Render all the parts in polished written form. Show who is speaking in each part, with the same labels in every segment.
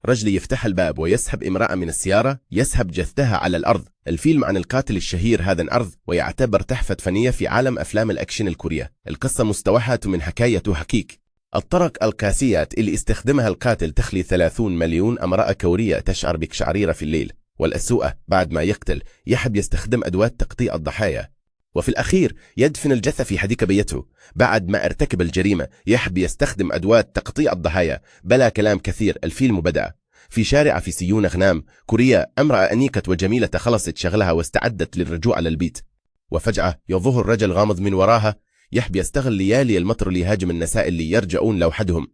Speaker 1: رجل يفتح الباب ويسحب امرأة من السيارة، يسحب جثتها على الأرض. الفيلم عن القاتل الشهير هذا الأرض، ويعتبر تحفة فنية في عالم أفلام الأكشن الكورية. القصة مستوحاة من حكاية حقيق. الطرق القاسية اللي استخدمها القاتل تخلي 30 مليون امرأة كورية تشعر بقشعريرة في الليل. والأسوأ بعد ما يقتل يحب يستخدم أدوات تقطيع الضحايا، وفي الأخير يدفن الجثة في حديقة بيته. بعد ما ارتكب الجريمة يحب يستخدم أدوات تقطيع الضحايا. بلا كلام كثير، الفيلم بدأ. في شارع في سيون غنام كوريا، امرأة أنيقة وجميلة خلصت شغلها واستعدت للرجوع للبيت، وفجأة يظهر رجل غامض من وراها، يحب يستغل ليالي المطر ليهاجم النساء اللي يرجعون لوحدهم.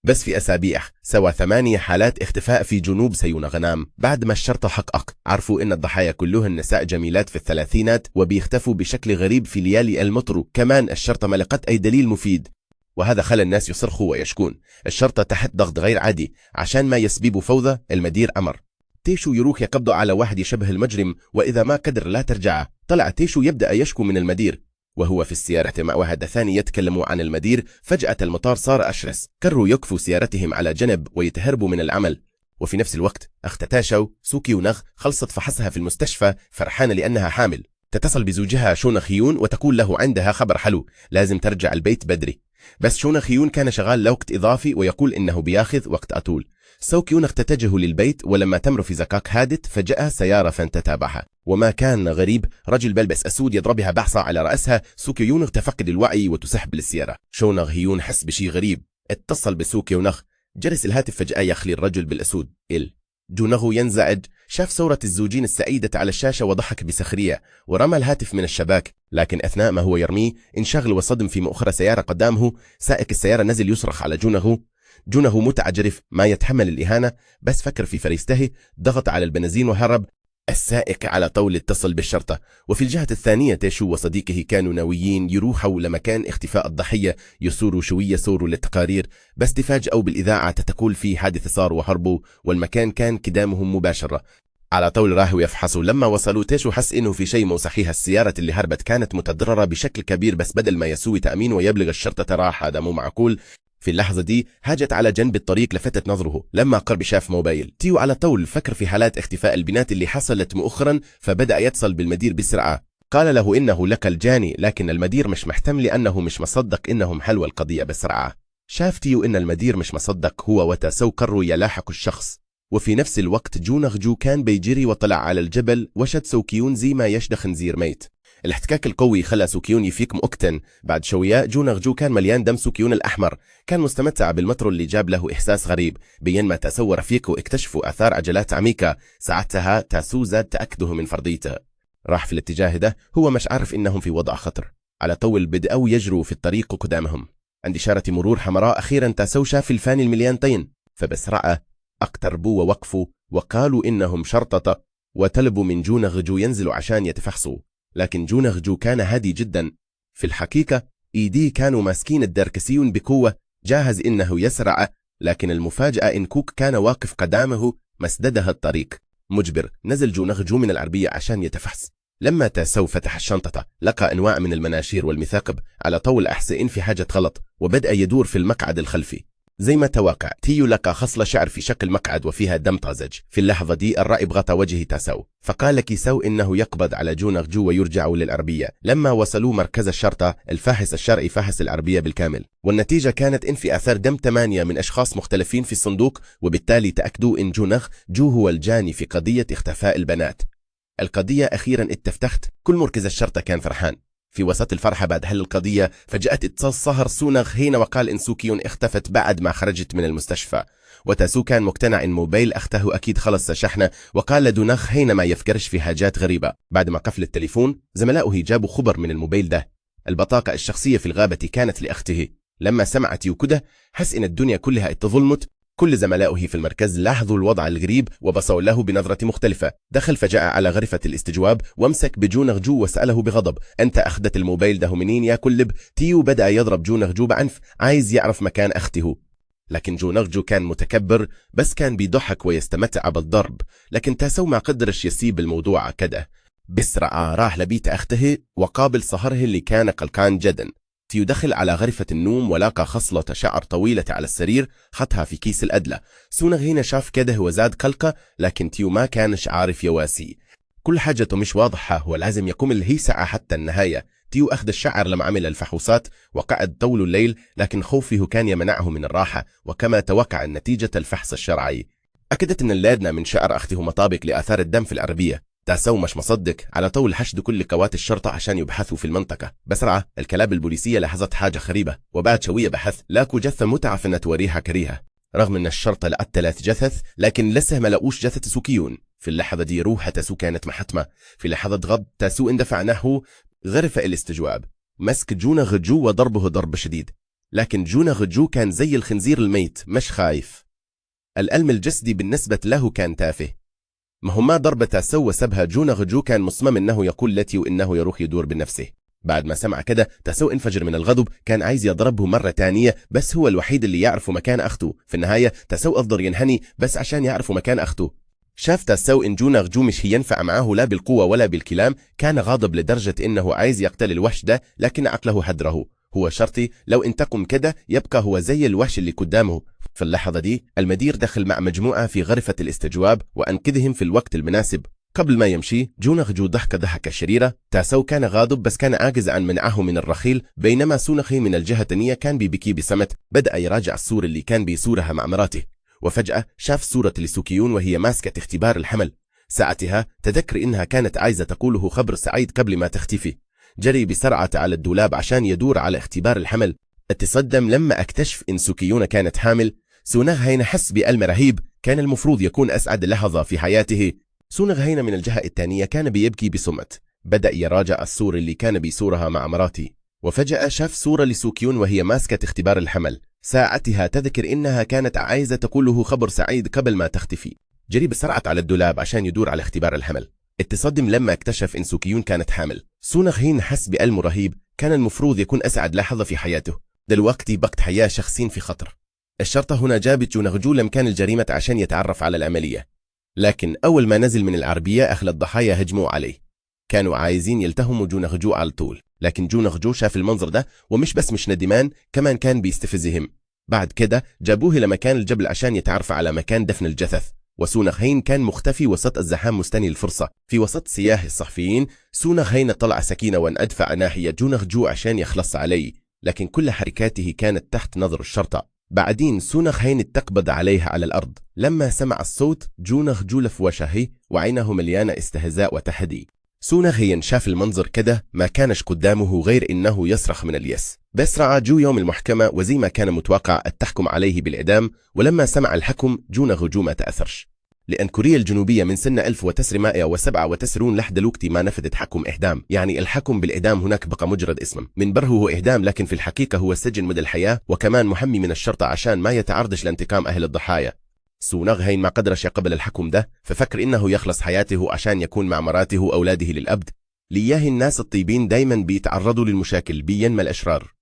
Speaker 1: بس في أسابيع سوى 8 حالات اختفاء في جنوب سيون غنام. بعد ما الشرطة حقق عرفوا إن الضحايا كلهن نساء جميلات في الثلاثينات وبيختفوا بشكل غريب في ليالي المطر. كمان الشرطة ما لقت أي دليل مفيد، وهذا خلى الناس يصرخوا ويشكون. الشرطة تحت ضغط غير عادي عشان ما يسببوا فوضى. المدير أمر تيشو يروح يقبض على واحد يشبه المجرم، وإذا ما قدر لا ترجع. طلع تيشو يبدأ يشكو من المدير، وهو في السيارة مع واحد ثاني يتكلم عن المدير. فجأة المطار صار أشرس، قرروا يقفوا سيارتهم على جنب ويتهربوا من العمل. وفي نفس الوقت أخت تاشو سوكي ونغ خلصت فحصها في المستشفى، فرحانة لأنها حامل. تتصل بزوجها شونا خيون وتقول له عندها خبر حلو، لازم ترجع البيت بدري. بس شونا خيون كان شغال لوقت إضافي ويقول إنه بياخذ وقت أطول. سوكيونغ تتجه للبيت، ولما تمر في زقاق هادئ فجأة سيارة تتابعها، وما كان غريب رجل بلبس أسود يضربها بعصا على رأسها. سوكيونغ تفقد الوعي وتسحب للسيارة. شونغ هيون حس بشي غريب، اتصل بسوكيونغ. جرس الهاتف فجأة يخلي الرجل بالأسود جونغ ينزعج، شاف صورة الزوجين السعيدة على الشاشة وضحك بسخرية ورمى الهاتف من الشباك. لكن أثناء ما هو يرميه انشغل وصدم في مؤخرة سيارة قدامه. سائق السيارة نزل يصرخ على جونغ. جونه متعجرف ما يتحمل الإهانة، بس فكر في فريسته، ضغط على البنزين وهرب. السائق على طول اتصل بالشرطة. وفي الجهة الثانية تيشو وصديقه كانوا ناويين يروحوا لمكان اختفاء الضحية، يصوروا شوية صوروا للتقارير، بس تفاجئوا بالإذاعة تقول في حادث صار وهربوا، والمكان كان قدامهم مباشرة. على طول راحوا يفحصوا. لما وصلوا تيشو حس انه في شيء مو صحيح. السيارة اللي هربت كانت متضررة بشكل كبير، بس بدل ما يسوي تأمين ويبلغ الشرطة راح، هذا مو معقول. في اللحظة دي هاجت على جنب الطريق لفتت نظره. لما قرب شاف موبايل تيو، على طول فكر في حالات اختفاء البنات اللي حصلت مؤخرا، فبدأ يتصل بالمدير بسرعة. قال له إنه لقى الجاني، لكن المدير مش مهتم لأنه مش مصدق إنهم حلوا القضية بسرعة. شاف تيو إن المدير مش مصدق، هو وتاسو قرروا يلاحقوا الشخص. وفي نفس الوقت جونغ جو كان بيجري وطلع على الجبل وشد سوكيون زي ما يشد خنزير ميت. الاحتكاك القوي خلى سوكيون يفيق مؤقتا. بعد شوية جونغ جو كان مليان دم سوكيون الأحمر، كان مستمتع بالمطر اللي جاب له إحساس غريب. بين ما تاسو ورفيقه اكتشفوا آثار عجلات عميقة، ساعتها تاسو زاد تأكده من فرضيته. راح في الاتجاه ده، هو مش عارف إنهم في وضع خطر. على طول بدأوا يجروا في الطريق قدامهم. عند إشارة مرور حمراء أخيرا تاسو شاف الفان المليان طين، فبسرعة اقتربوا ووقفوا وقالوا إنهم شرطة، وطلبوا من جونغ جو ينزلوا عشان يتفحصوا. لكن جونغ جو كان هادي جدا. في الحقيقة إيديه كانوا ماسكين الدركسيون بقوة، جاهز إنه يسرع، لكن المفاجأة إن كوك كان واقف قدامه مسددها الطريق. مجبر نزل جونغ جو من العربية عشان يتفحص. لما تاسو فتح الشنطة لقى أنواع من المناشير والمثاقب. على طول أحس إن في حاجة غلط وبدأ يدور في المقعد الخلفي. زي ما توقع تيو لقى خصلة شعر في شكل مقعد وفيها دم طازج. في اللحظة دي الرعب غطى وجه تاسو، فقال كيسو إنه يقبض على جونغ جو ويرجع للعربية. لما وصلوا مركز الشرطة الفاحص الشرعي فحص العربية بالكامل، والنتيجة كانت إن في آثار دم 8 من أشخاص مختلفين في الصندوق، وبالتالي تأكدوا إن جونغ جو هو الجاني في قضية اختفاء البنات. القضية أخيرا اتفتحت، كل مركز الشرطة كان فرحان. في وسط الفرحة بعد حل القضية فجأة اتصل سهر سونغ هينا وقال إن سوكيون اختفت بعد ما خرجت من المستشفى. وتاسو كان مقتنع إن موبايل أخته أكيد خلص شحنه، وقال لدونغ هينا ما يفكرش في حاجات غريبة. بعد ما قفل التليفون زملائه جابوا خبر من الموبايل ده. البطاقة الشخصية في الغابة كانت لأخته. لما سمعت يوكودا حس إن الدنيا كلها اتظلمت. كل زملائه في المركز لاحظوا الوضع الغريب وبصوا له بنظرة مختلفة. دخل فجأة على غرفة الاستجواب وامسك بجونغ جو وسأله بغضب: أنت أخذت الموبايل ده منين يا كلب؟ تيو بدأ يضرب جونغ جو بعنف، عايز يعرف مكان أخته. لكن جونغ جو كان متكبر، بس كان بيضحك ويستمتع بالضرب. لكن تاسو ما قدرش يسيب الموضوع كده. بسرعة راح لبيت أخته وقابل صهره اللي كان قلقان جدا. تيو دخل على غرفة النوم ولاقى خصلة شعر طويلة على السرير حطها في كيس الأدلة. سونغ هنا شاف كده وزاد قلقة، لكن تيو ما كانش عارف يواسي. كل حاجة مش واضحة، هو لازم يقوم الهيسعة حتى النهاية. تيو أخذ الشعر لما عمل الفحوصات وقعد طول الليل، لكن خوفه كان يمنعه من الراحة. وكما توقع نتيجة الفحص الشرعي أكدت أن اللادنة من شعر أخته مطابق لآثار الدم في العربية. تاسو مش مصدق، على طول حشد كل قوات الشرطة عشان يبحثوا في المنطقة. بسرعة الكلاب البوليسية لاحظت حاجة غريبة، وبعد شوية بحث لاقوا جثة متعفنة وريحة كريهة. رغم أن الشرطة لقت 3 جثث، لكن لسه ما لقوش جثة سوكيون. في اللحظة دي روح تاسو كانت محتمة. في لحظة غضب تاسو اندفع نحو غرفة الاستجواب، مسك جونا غجو وضربه ضرب شديد، لكن جونا غجو كان زي الخنزير الميت، مش خايف. الألم الجسدي بالنسبة له كان تافه. مهما ضربة تاسو وسبها جونا غجو كان مصمم انه يقول لتيو انه يروح يدور بنفسه. بعد ما سمع كده تاسو انفجر من الغضب، كان عايز يضربه مرة تانية، بس هو الوحيد اللي يعرف مكان أخته. في النهاية تاسو أفضل ينهني بس عشان يعرف مكان أخته. شاف تاسو إن جونا غجو مش هينفع معاه لا بالقوة ولا بالكلام، كان غاضب لدرجة إنه عايز يقتل الوحش ده، لكن عقله حذره. هو شرطي، لو انتقم كده يبقى هو زي الوحش اللي قدامه. في اللحظة دي المدير دخل مع مجموعة في غرفة الاستجواب وأنقذهم في الوقت المناسب. قبل ما يمشي جونا غجو ضحك ضحكة شريرة. تاسو كان غاضب بس كان عاجز عن منعه من الرحيل، بينما سونخي من الجهة الثانية كان بيبكي بصمت. بدأ يراجع الصور اللي كان بيصورها مع مراته، وفجأة شاف صورة لسوكيون وهي ماسكة اختبار الحمل. ساعتها تذكر إنها كانت عايزة تقوله خبر سعيد قبل ما تختفي. جري بسرعة على الدولاب عشان يدور على اختبار الحمل. اتصدم لما اكتشف إن سوكيون كانت حامل. سونغ هين حس بألم رهيب، كان المفروض يكون أسعد لحظة في حياته. سونغ هين من الجهة الثانية كان بيبكي بصمت. بدأ يراجع الصور اللي كان بيصورها مع مراته، وفجأة شاف صورة لسوكيون وهي ماسكة اختبار الحمل. ساعتها تذكر إنها كانت عايزة تقوله خبر سعيد قبل ما تختفي. جري بسرعة على الدولاب عشان يدور على اختبار الحمل. اتصدم لما اكتشف إن سوكيون كانت حامل. سونغ هين حس بألم رهيب، كان المفروض يكون أسعد لحظة في حياته. دلوقتي بقت حياة شخصين في خطر. الشرطة هنا جابت جونغجو لمكان الجريمة عشان يتعرف على العملية، لكن أول ما نزل من العربية أهل الضحايا هجموا عليه. كانوا عايزين يلتهموا جونغجو على طول، لكن جونغجو شاف المنظر ده ومش بس مش ندمان، كمان كان بيستفزهم. بعد كده جابوه لمكان الجبل عشان يتعرف على مكان دفن الجثث، وسونغ هين كان مختفي وسط الزحام مستني الفرصة. في وسط سياح الصحفيين سونغ هين طلع سكينة وأدفع ناحية جونغجو عشان يخلص عليه، لكن كل حركاته كانت تحت نظر الشرطة. بعدين سونغ هين اتقبض عليها على الأرض. لما سمع الصوت جونغجو لف وجهه وعينه مليانة استهزاء وتحدي. سونغ هين شاف المنظر كده ما كانش قدامه غير إنه يصرخ من اليأس. بسرعة جو يوم المحكمة، وزي ما كان متوقع التحكم عليه بالإعدام. ولما سمع الحكم جونغجو ما تأثرش، لأن كوريا الجنوبية من سنة 1997 لحد دلوقتي ما نفذت حكم إعدام. يعني الحكم بالإعدام هناك بقى مجرد اسم، من بره هو إعدام لكن في الحقيقة هو سجن مدى الحياة، وكمان محمي من الشرطة عشان ما يتعرضش لانتقام أهل الضحايا. سونغ هين ما قدرش يقبل الحكم ده، ففكر إنه يخلص حياته عشان يكون مع مراته وأولاده للأبد. لياه الناس الطيبين دايما بيتعرضوا للمشاكل بينما الأشرار.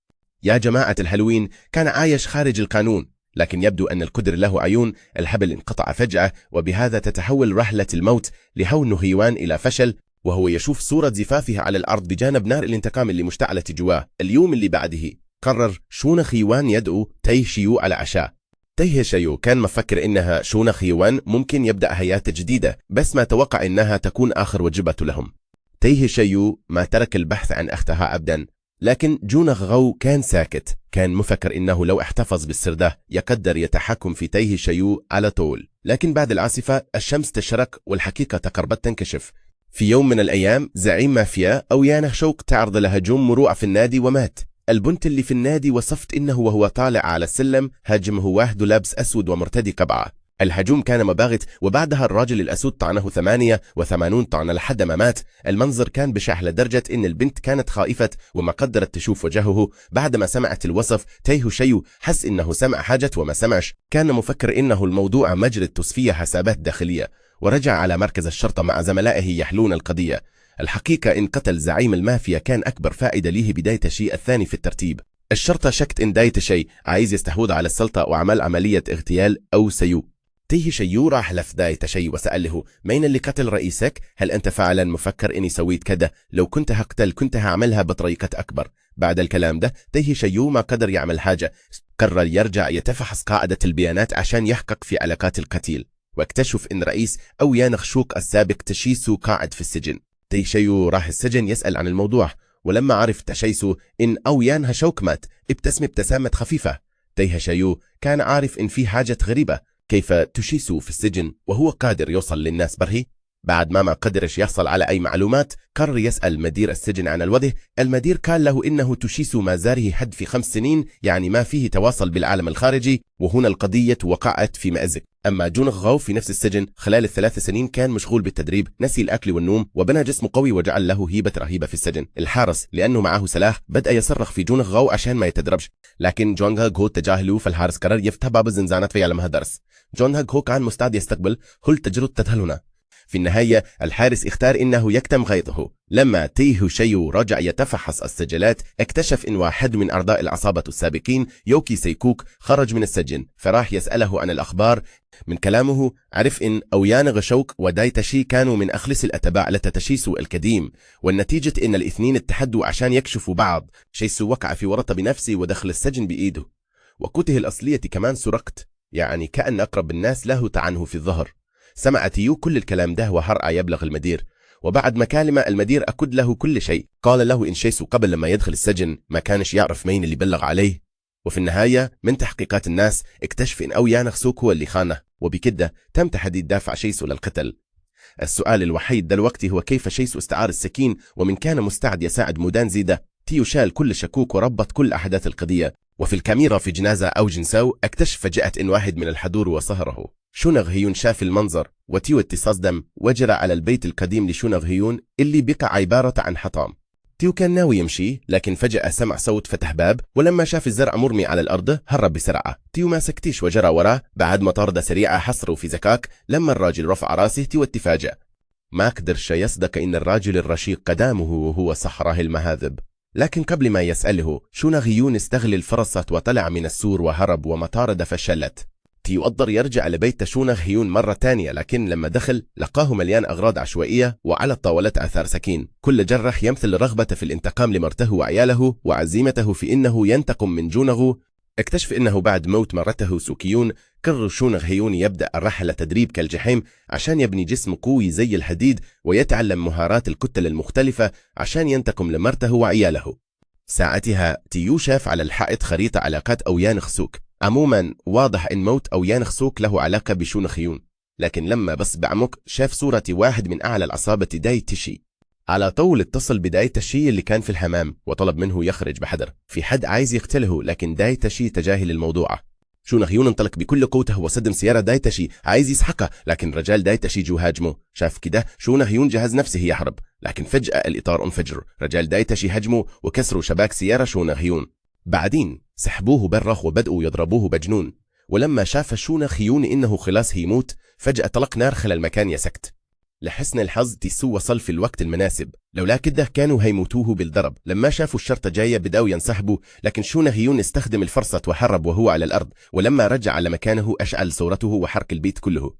Speaker 1: يا جماعة الحلوين كان عايش خارج القانون، لكن يبدو أن القدر له عيون. الحبل انقطع فجأة، وبهذا تتحول رحلة الموت لهون هيوان إلى فشل، وهو يشوف صورة زفافها على الأرض بجانب نار الانتقام اللي مشتعلة جواه. اليوم اللي بعده قرر شونا خيوان يدعو تيه شيو على عشاء. تيه شيو كان مفكر إنها شونا خيوان ممكن يبدأ حياة جديدة، بس ما توقع إنها تكون آخر وجبة لهم. تيه شيو ما ترك البحث عن أختها أبدا، لكن جونغ غو كان ساكت. كان مفكر إنه لو احتفظ بالسر ده يقدر يتحكم في تيه شيو على طول. لكن بعد العاصفة الشمس تشرق والحقيقة تقربت تنكشف. في يوم من الأيام زعيم مافيا أو يانه شوق تعرض لهجوم مروع في النادي ومات. البنت اللي في النادي وصفت إنه وهو طالع على السلم هاجمه واحد لابس أسود ومرتدي قبعة. الهجوم كان مباغت، وبعدها الراجل الأسود طعنه 88 طعنة لحد ما مات. المنظر كان بشع لدرجة إن البنت كانت خائفة وما قدرت تشوف وجهه. بعد ما سمعت الوصف تيه شيو حس إنه سمع حاجة وما سمعش. كان مفكر إنه الموضوع مجرد تصفية حسابات داخلية، ورجع على مركز الشرطة مع زملائه يحلون القضية. الحقيقة إن قتل زعيم المافيا كان أكبر فائدة ليه بداية شيء الثاني في الترتيب. الشرطة شكت إن دايت شيء عايز يستحوذ على السلطة وعمل عملية اغتيال أو سيو. تيه شيو راح لف دايت شيء وسأله: مين اللي قتل رئيسك؟ هل أنت فعلا مفكر إني سويت كده؟ لو كنت هقتل كنت هعملها بطريقة أكبر. بعد الكلام ده تيه شيو ما قدر يعمل حاجة، قرر يرجع يتفحص قاعدة البيانات عشان يحقق في علاقات القتيل، واكتشف إن رئيس أويان خشوق السابق تشيسو قاعد في السجن. تيشيو راح السجن يسأل عن الموضوع، ولما عرف تشيسو إن أويان هشوك مات ابتسم ابتسامة خفيفة. تيهشيو كان عارف إن في حاجة غريبة، كيف تشيسو في السجن وهو قادر يوصل للناس برهي؟ بعد ما قدرش يحصل على أي معلومات قرر يسأل مدير السجن عن الوضع. المدير قال له إنه تشيسو ما زاره حد في 5 سنين، يعني ما فيه تواصل بالعالم الخارجي، وهنا القضية وقعت في مأزق. أما جونغ غو في نفس السجن خلال ال3 سنين كان مشغول بالتدريب، نسي الأكل والنوم، وبنى جسم قوي وجعل له هيبة رهيبة في السجن. الحارس لأنه معه سلاح بدأ يصرخ في جونغ غو عشان ما يتدربش، لكن جونغ غو تجاهله، فالحارس قرر يفتح باب الزنزانة فيعلمها درس. جونغ غو كان مستعد يستقبل هل تجرد تدخل هنا. في النهاية الحارس اختار إنه يكتم غيظه. لما تيه شيو رجع يتفحص السجلات اكتشف إن واحد من أعضاء العصابة السابقين يوكي سيكوك خرج من السجن، فراح يسأله عن الأخبار. من كلامه عرف إن أويان غشوك ودايتشي كانوا من أخلص الأتباع لتتشيسو القديم، والنتيجة إن الاثنين اتحدوا عشان يكشفوا بعض. شيسو وقع في ورطة بنفسه ودخل السجن بإيده، وكته الأصلية كمان سرقت، يعني كأن أقرب الناس له طعنه في الظهر. سمع تيو كل الكلام ده وهرع يبلغ المدير، وبعد مكالمة المدير أكد له كل شيء. قال له إن شيسو قبل لما يدخل السجن ما كانش يعرف مين اللي بلغ عليه. وفي النهاية من تحقيقات الناس اكتشف إن أويان خسوك هو اللي خانه، وبكده تم تحديد دافع شيسو للقتل. السؤال الوحيد دلوقتي هو كيف شيسو استعار السكين، ومن كان مستعد يساعد مودان زيدا. تيو شال كل شكوك وربط كل أحداث القضية. وفي الكاميرا في جنازة أو جنساو اكتشف فجأة إن واحد من الحضور وصهره شونغ هيون شاف المنظر، وتيو اتصدم وجرى على البيت القديم لشونغ هيون اللي بقى عبارة عن حطام. تيو كان ناوي يمشي، لكن فجأة سمع صوت فتح باب، ولما شاف الزرع مرمي على الأرض هرب بسرعة. تيو ما سكتيش وجرى وراه. بعد مطاردة سريعة حصروا في زكاك. لما الراجل رفع راسه تيو اتفاجأ، ما قدرش يصدق إن الراجل الرشيق قدامه وهو صحره المهاذب. لكن قبل ما يسأله شونغ هيون استغل الفرصة وطلع من السور وهرب، ومطاردة فشلت. تيو قدر يرجع لبيت شونغ هيون مرة تانية، لكن لما دخل لقاه مليان أغراض عشوائية وعلى الطاولة آثار سكين. كل جرح يمثل رغبة في الانتقام لمرته وعياله وعزيمته في إنه ينتقم من جونغو. اكتشف إنه بعد موت مرته سوكيون قرر شونغ هيون يبدأ الرحلة تدريب كالجحيم عشان يبني جسم قوي زي الحديد ويتعلم مهارات الكتل المختلفة عشان ينتقم لمرته وعياله. ساعتها تيو شاف على الحائط خريطة علاقات أويان خسوك. عموما واضح إن موت أويان خسوك له علاقة بشونغ هيون، لكن لما بص بعمق شاف صورة واحد من أعلى العصابة داي تشي. على طول اتصل بداي تشي اللي كان في الحمام وطلب منه يخرج بحذر، في حد عايز يقتله، لكن داي تشي تجاهل الموضوع. شونغ هيون انطلق بكل قوته وصدم سيارة داي تشي عايز يسحقه، لكن رجال داي تشي جو هاجمه. شاف كده شونغ هيون جهز نفسه يهرب، لكن فجأة الإطار انفجر. رجال داي تشي هجموا وكسروا شباك سيارة شونغ هيون، بعدين سحبوه بره وبدأوا يضربوه بجنون. ولما شاف شونغ هيون إنه خلاص هيموت فجأة طلق نار خلى المكان يسكت. لحسن الحظ تيسو وصل في الوقت المناسب، لولا كده كانوا هيموتوه بالضرب. لما شافوا الشرطة جاية بدأوا ينسحبوا، لكن شونغ هيون استخدم الفرصة وهرب وهو على الأرض. ولما رجع على مكانه أشعل صورته وحرق البيت كله،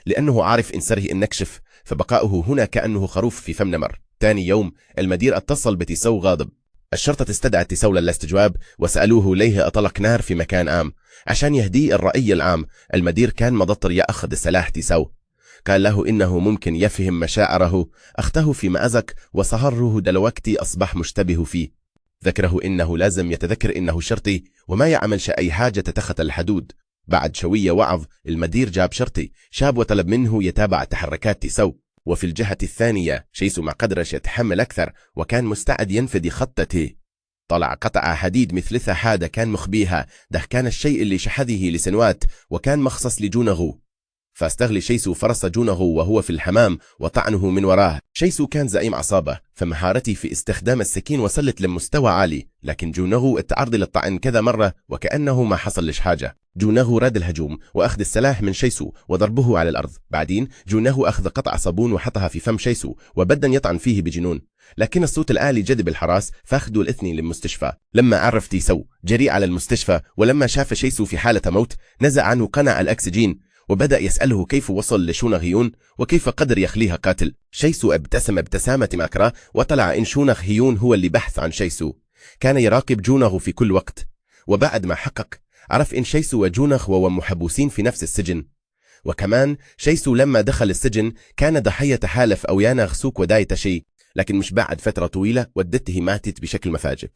Speaker 1: لأنه عارف إن سره انكشف، فبقاؤه هنا كأنه خروف في فم نمر. تاني يوم المدير اتصل بتيسو غاضب. الشرطة استدعت تيسو للاستجواب وسألوه ليه أطلق نار في مكان عام عشان يهدي الرأي العام. المدير كان مضطر يأخذ سلاح تيسو، قال له إنه ممكن يفهم مشاعره. أخته في مأزق وصهره دلوقتي أصبح مشتبه فيه. ذكره إنه لازم يتذكر إنه شرطي وما يعملش أي حاجة تتخطى الحدود. بعد شوية وعظ المدير جاب شرطي شاب وطلب منه يتابع تحركات تيسو. وفي الجهة الثانية شيسو ما قدرش يتحمل أكثر وكان مستعد ينفذ خطته. طلع قطع حديد مثلثة حادة كان مخبيها، ده كان الشيء اللي شحذه لسنوات وكان مخصص لجونغو. فاستغل شيسو فرص جونغو وهو في الحمام وطعنه من وراه. شيسو كان زعيم عصابة، فمهارته في استخدام السكين وصلت لمستوى عالي، لكن جونغو اتعرض للطعن كذا مرة وكأنه ما حصلش حاجة. جونغو رد الهجوم وأخذ السلاح من شيسو وضربه على الأرض. بعدين جونغو أخذ قطع صابون وحطها في فم شيسو وبدأ يطعن فيه بجنون، لكن الصوت العالي جذب الحراس فاخذوا الاثنين للمستشفى. لما عرف تيسو جري على المستشفى، ولما شاف شيسو في حالة موت نزع عنه قنع الأكسجين وبدأ يسأله كيف وصل لشونغ هيون وكيف قدر يخليها قاتل. شيسو ابتسم ابتسامة مكرة وطلع إن شونغ هيون هو اللي بحث عن شيسو. كان يراقب جونغ في كل وقت. وبعد ما حقق عرف إن شيسو وجونغ وهو محبوسين في نفس السجن. وكمان شيسو لما دخل السجن كان ضحية تحالف أويانغ سوك ودايتشي، لكن مش بعد فترة طويلة والدته ماتت بشكل مفاجئ.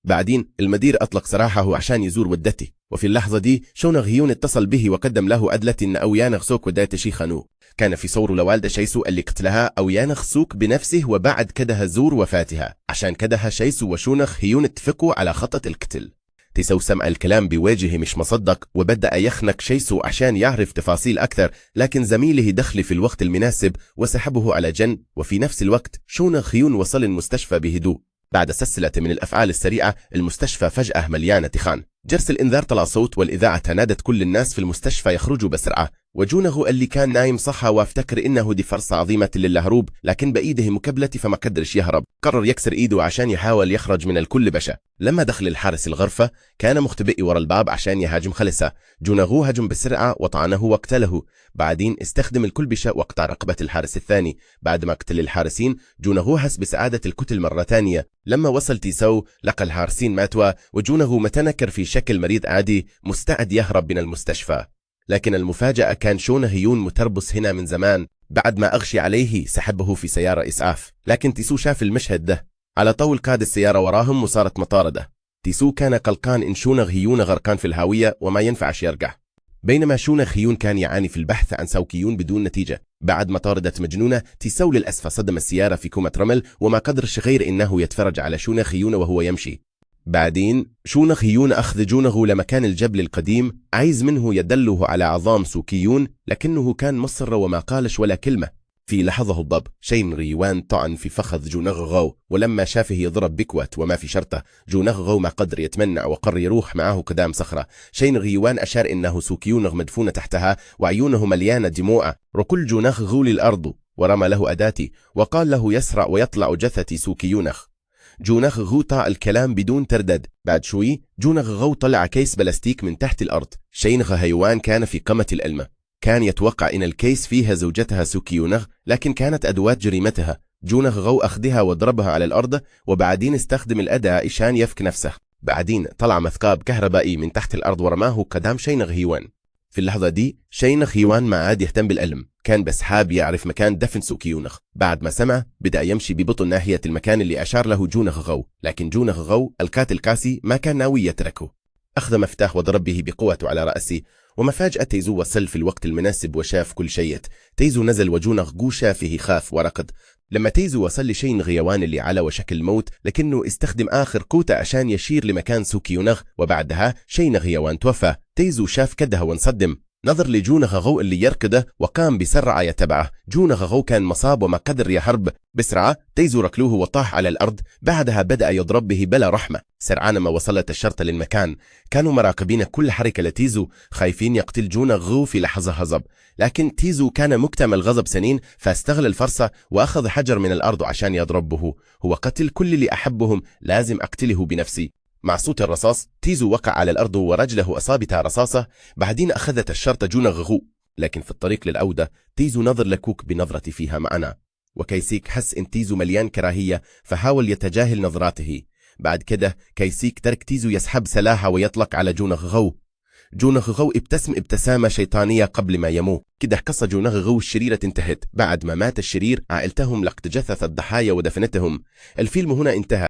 Speaker 1: بعدين المدير أطلق سراحه عشان يزور والدته، وفي اللحظة دي شونغ هيون اتصل به وقدم له أدلة إن أويانغ سوك ودايتشي خانوه. كان في صور لوالدة شيسو اللي قتلها أويانغ سوك بنفسه، وبعد كده زور وفاتها. عشان كده شيسو وشونغ هيون اتفقوا على خطة القتل. تيسو سمع الكلام بوجهه مش مصدق، وبدأ يخنق شيسو عشان يعرف تفاصيل أكثر، لكن زميله دخل في الوقت المناسب وسحبه على جنب. وفي نفس الوقت شونغ هيون وصل المستشفى بهدوء. بعد سلسلة من الأفعال السريعة المستشفى فجأة مليانة دخان. جرس الإنذار طلع صوت، والإذاعة نادت كل الناس في المستشفى يخرجوا بسرعة. وجونغ اللي كان نايم صحى وافتكر إنه دي فرصة عظيمة للهروب، لكن بإيده مكبلة فما قدرش يهرب. قرر يكسر إيده عشان يحاول يخرج من الكل بشا. لما دخل الحارس الغرفة كان مختبئ ورا الباب عشان يهاجم خلسة. جونغو هجم بسرعة وطعنه وقتله. بعدين استخدم الكلبشة وقطع رقبة الحارس الثاني. بعد ما قتل الحارسين جونغو حس بسعادة القتل مرة ثانية. لما وصل تيسو لقى الحارسين ماتوا، وجونغو متنكر في شكل مريض عادي مستعد يهرب من المستشفى. لكن المفاجأة كان شون هيون متربص هنا من زمان. بعد ما أغشي عليه سحبه في سيارة إسعاف، لكن تيسو شاف المشهد ده على طول قاد السيارة وراهم وصارت مطاردة. تيسو كان قلقان إن شونغ هيون غرقان في الهاوية وما ينفعش يرجع، بينما شونغ هيون كان يعاني في البحث عن ساوكيون بدون نتيجة. بعد مطاردة مجنونة تيسو للأسف صدم السيارة في كومة رمل، وما قدرش غير إنه يتفرج على شونغ هيون وهو يمشي. بعدين شونغ هيون أخذ جونغ لمكان الجبل القديم، عايز منه يدله على عظام سوكيون، لكنه كان مصر وما قالش ولا كلمة. في لحظة الضب شين ريوان طعن في فخذ جونغ غو، ولما شافه يضرب بكوت وما في شرطة جونغ غو ما قدر يتمنع وقر يروح معه قدام صخرة. شين ريوان أشار إنه سوكيونغ مدفونة تحتها وعيونه مليانة دموع. ركل جونغ غو للأرض ورمى له أداتي وقال له يسرع ويطلع جثة سوكيونغ. جونغ غو طاع الكلام بدون تردد. بعد شوي جونغ غو طلع كيس بلاستيك من تحت الأرض. شين هيوان كان في قمة الألم، كان يتوقع إن الكيس فيها زوجتها سوكيونغ، لكن كانت أدوات جريمتها. جونغ غو أخذها وضربها على الأرض، وبعدين استخدم الأداة عشان يفك نفسه. بعدين طلع مثقاب كهربائي من تحت الأرض ورماه قدام شين هيوان. في اللحظة دي شين هيوان ما عاد يهتم بالألم، كان بس حاب يعرف مكان دفن سوكيونغ. بعد ما سمع بدأ يمشي ببطء ناحية المكان اللي أشار له جونغ غو، لكن جونغ غو القاتل قاسي ما كان ناوي يتركه. أخذ مفتاح وضرب به بقوة على رأسه، ومفاجأة تيزو وصل في الوقت المناسب وشاف كل شيء. تيزو نزل وجونغ غو شافه خاف وركض. لما تيزو وصل لشين غيوان اللي على وشك الموت، لكنه استخدم آخر قوته عشان يشير لمكان سوكيونغ، وبعدها شين غيوان توفى. تيزو شاف كده وانصدم، نظر لجونغ غو اللي يركضه وقام بسرعة يتبعه. جونغ غو كان مصاب وما قدر يهرب. بسرعة تيزو ركلوه وطاح على الأرض، بعدها بدأ يضرب به بلا رحمة. سرعان ما وصلت الشرطة للمكان، كانوا مراقبين كل حركة لتيزو، خايفين يقتل جونغ غو في لحظة غضب. لكن تيزو كان مكتم الغضب سنين، فاستغل الفرصة وأخذ حجر من الأرض عشان يضربه. هو قتل كل اللي أحبهم، لازم أقتله بنفسي. مع صوت الرصاص تيزو وقع على الأرض ورجله أصابتها رصاصة. بعدين أخذت الشرطة جونغ غو، لكن في الطريق للعودة تيزو نظر لكوك بنظرة فيها معنى، وكيسيك حس إن تيزو مليان كراهية فحاول يتجاهل نظراته. بعد كده كيسيك ترك تيزو يسحب سلاحه ويطلق على جونغ غو. جونغ غو ابتسم ابتسامة شيطانية قبل ما يموت. كده قصة جونغ غو الشريرة انتهت. بعد ما مات الشرير عائلتهم لقت جثث الضحايا ودفنتهم. الفيلم هنا انتهى.